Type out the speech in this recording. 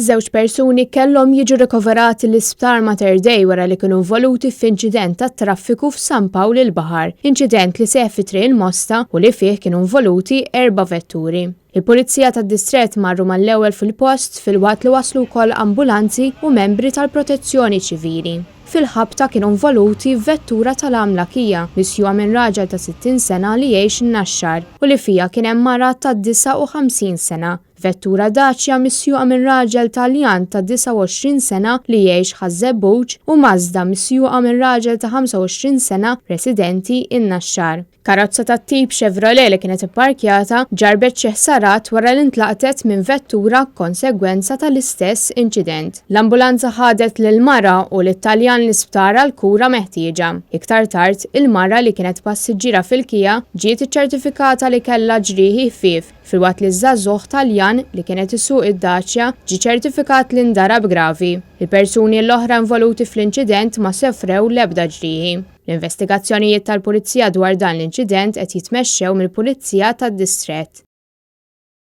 Żewġ persuni kellhom jiġu rikoverati l-Isptar Mater Dei wara li kienu involuti f'inċident tat-traffiku f'San Pawl il-Baħar, inċident li seħħ fi Triq il-Mosta u li fih kienu involuti erba' vetturi. Il-Pulizija tad-Distrett marru mal-ewwel fil-post filwaqt li waslu wkoll ambulanzi u membri tal-Protezzjoni Ċivili. Fil-ħabta kienu involuti vettura tal-għamla Kia misjuqa minn raġel ta' 60 sena li jgħix in-Naxxar u li fiha kien hemm mara ta' 59 sena. Vettura Dacia misjuqa minn raġel Taljan ta' 29 sena li jgħix Ħaż-Żebbuġ u Mazda misjuqa minn raġel ta' 25 sena residenti in-Naxxar. Karozza tat-tip Chevrolet li kienet ipparkjata ġarrbet xi ħsarat wara li ntlaqtet minn vettura konsegwenza tal-istess inċident. L-ambulanza ħadet lill-mara u lit-Taljan l-isptar għall-kura meħtieġa. Iktar tard, il-mara li kienet passiġġiera fil-Kia ġiet iċċertifikata li kellha ġrieħi ħfief filwaqt li ż-żagħżugħ Taljan li kien qed isuq id-Dacia ġie ċertifikat li ndarab gravi. Il-persuni l-oħra involuti fl-inċident ma sofrew l-ebda ġrieħi. L-investigazzjonijiet tal-Pulizija dwar dan l-inċident qed jitmexxew mill-Pulizija tad-Distrett.